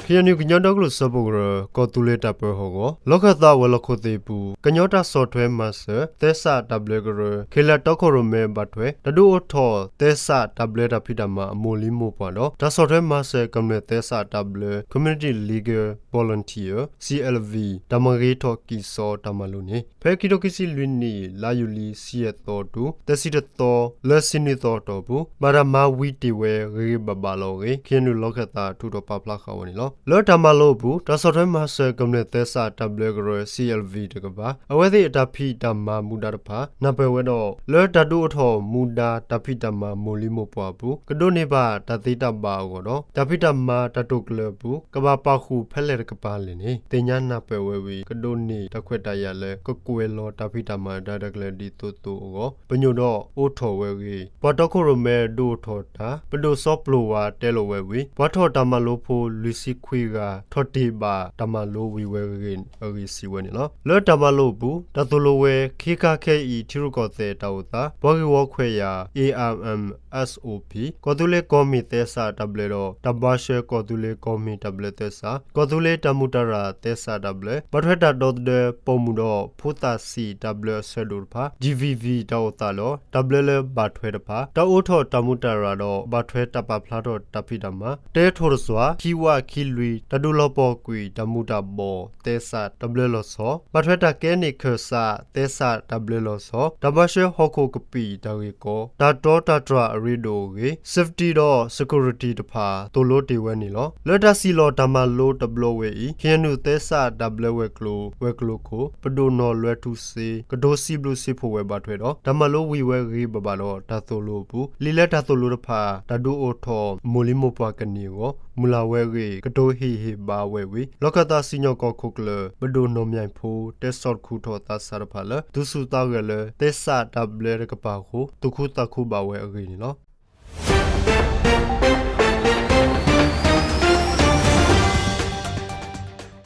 ခ့ၣ်အဲၣ်ယူၣ် ကညီဒီကလုာ်စၢဖှိၣ်ကရၢ ကီၢ်သူလ့ၤတၢ်ပၢဟီၣ်ကဝီၤ လီၢ်ခၢၣ်သးဝဲၤလီၢ်ခိၣ်သ့ၣ်အပူၤ ကညီတၢ်ဆီၣ်ထွဲမၤစၢၤ သဲစးတၢ်ဘျၢကရၢ ခ့ၣ်လၢတီခိၣ်ရိၣ်မဲဘၣ်ထွဲ တၢ်ဒုးအိၣ်ထီၣ်သဲစးတၢ်ဘျၢတၢ်ဖံးတၢ်မၤအမိၢ်လံမိၢ်ပှၢ်ဒီး တၢ်ဆီၣ်ထွဲမၤစၢၤကမျၢၢ်သဲစးတၢ်ဘျၢ Community Legal Volunteer, C L V တၢ်မၤဂ့ၤထီၣ်ကံၢ်စီတၢ်မၤလိန့ၣ် ဖဲခံထိခံဆံလွံၢ်နံၣ် လါယူၤလံ ဆံယဲၢ်သီတုၤ သၢဆံတသီ လၢဆံနွံသီအတီၢ်ပူၤ ဘၣ်တၢ်မၤဝံၤတ့ၢ်ဝဲဂ့ၤဂ့ၤဘၣ်ဘၣ်လီၤအဂ့ၢ် ခ့ၣ်အဲၣ်ယူၣ် လီၢ်ခၢၣ်သးထုးထီၣ်ပာ်ဖျါဃာ်ဝဲန့ၣ်လီၤ. လၢတၢ်မၤလိအပူၤ တၢ်ဆီၣ်ထွဲမၤစၢၤကမျၢၢ်သဲစးတၢ်ဘျၢကရၢ C L V တကပၤ အဝဲသ့ၣ်အတၢ်ဖံးတၢ်မၤမူဒါတဖၣ် နၢ်ပၢၢ်ဝဲဒီး လၢတၢ်ဒုးအိၣ်ထီၣ်မူဒါတၢ်ဖံးတၢ်မၤမိၢ်လံမိၢ်ပှၢ်အပူၤ ကဒိးန့ၢ်ဘၣ်တၢ်သ့တၢ်ဘၣ်အဂီၢ်ဒီး တၢ်ဖံးတၢ်မၤတၢ်တိာ်ကျၢၤအပူၤ ကဘၣ်ပာ်ဃုာ်ဖဲလဲၣ်တကပၤလဲၣ်န့ၣ် သ့ၣ်ညါနၢ်ပၢၢ်ဝဲဝံၤ ကဒိးန့ၢ်တၢ်ခွဲးတၢ်ယာ်လၢကကွဲးလီၤတၢ်ဖံးတၢ်မၤအတၢ်ရဲၣ်တၢ်ကျဲၤဒ်သိးသိးအဂီၢ် ပညိၣ်ဒီးအိးထီၣ်ဝဲအဂ့ၢ် ပှၤတီခိၣ်ရိၣ်မဲဒုးအိၣ်ထီၣ်တၢ် ပဒိၣ်စီၤပျိၤဝါတဲလိာ်ဝဲဝံၤ ပှၤထီၣ်တၢ်မၤလိဖိလွံၢ်ဆံခွံဂၤ ထီၣ်တ့ၢ်ဘၣ်တၢ်မၤလိဝံၤဝဲအဂ့ၢ် အဂ့ၢ်စံးဝဲန့ၣ်လီၤ. လၢတၢ်မၤလိအပူၤ တၢ်သိၣ်လိဝဲ ခ့ခါခဲအံၤ ထံရူၢ်ကီၢ်သဲးတၢ်အိၣ်သး ပှၤဂ့ၢ်ဝီခွဲးယာ် A R M S O P ကီၢ်သူလ့ၤကီၢ်မံၣ်သဲစးတၢ်ဘျၢဒီး တၢ်ဘှါရှဲကီၢ်သူလ့ၤကီၢ်မံၣ်တၢ်ဘျၢသဲစး ကီၢ်သူလ့ၤတၢ်မူးတၢ်ရၢ်သဲစးတၢ်ဘျၢ ဘၣ်ထွဲတၢ်ဒီသဒၢပိာ်မုၣ်ဒီး ဖိသၣ်ဆံးတၢ်ဘျၢအဆၢဒိၣ်တဖၣ် G V V တၢ်အိၣ်သးဒီး တၢ်ဘျၢလၢဘၣ်ထွဲတဖၣ် တၢ်အိးထီၣ်တၢ်မူးတၢ်ရၢ်ဒီး ဘၣ်ထွဲတၢ်ပာ်ဖျါထီၣ်တၢ်ဖံးတၢ်မၤ တဲထိၣ်တစွၣ် ခံဝးခံလွံၢ် တၢ်ဒုးလီၤပှီၢ်ကွံာ်တၢ်မူးတၢ်ဘှီးသဲစးတၢ်ဘျၢလီၤဆီ ဘၣ်ထွဲတၢ်ကဲန့ၢ်ခၢၣ်စးသဲစးတၢ်ဘျၢလီၤဆီ တၢ်ဘှါရှဲဟီၣ်ခိၣ်ကပံာ်တၢ်ဂ့ၢ်ကီ တၢ်တီတၢ်တြၢ်အရ့ဒိၣ်အဂ့ၢ် safety ဒီး security တဖၣ် သိၣ်လိတ့ၢ်ဝဲန့ၣ်လီၤ. လၢတၢ်စံၣ်လီၤတၢ်မၤလိတဘျီဝဲအံၤ ခ့ၣ်အဲၣ်ယူၣ် သဲစးတၢ်ဘျၢဝဲၤကျိၤ ဝဲၤကျိၤခိၣ် ပဒိၣ်နီၢ်လွဲထူစ့ ကတိၤစံးဘျုးစံးဖှိၣ်ဝဲဘၣ်ထွဲဒီး တၢ်မၤလိဝံၤဝဲဂ့ၤဘၣ်ဘၣ်ဒီး တၢ်သိၣ်လိအပူၤ လံာ်လၢတၢ်သိၣ်လိတဖၣ် တၢ်ဒုးအိၣ်ထီၣ်မိၢ်လံမိၢ်ပှၢ်ကန့ၢ်အဂီၢ် မုၢ်လၢ်ဝဲအဂ့ၢ် ကတိၤဟ့ၣ်ဟ့ၣ်ဘၣ်ဝဲဝံၤ လီၢ်ခၢၣ်သးစံၣ်ညီၣ်ကွီၢ်ခိၣ်ကျၢၢ် ပဒိၣ်နီၢ်မၠဲၣ်ဖိ တဲဆီၣ်တခူထီၣ်သးစၢ်တဖၣ်လၢ သူၣ်ဆူၣ်သးဂဲၤလၢ သဲစးတၢ်ဘျၢတကပၤအဃိ သူၣ်ခုသးခုဘၣ်ဝဲအဂ့ၢ်န့ၣ်လီၤ.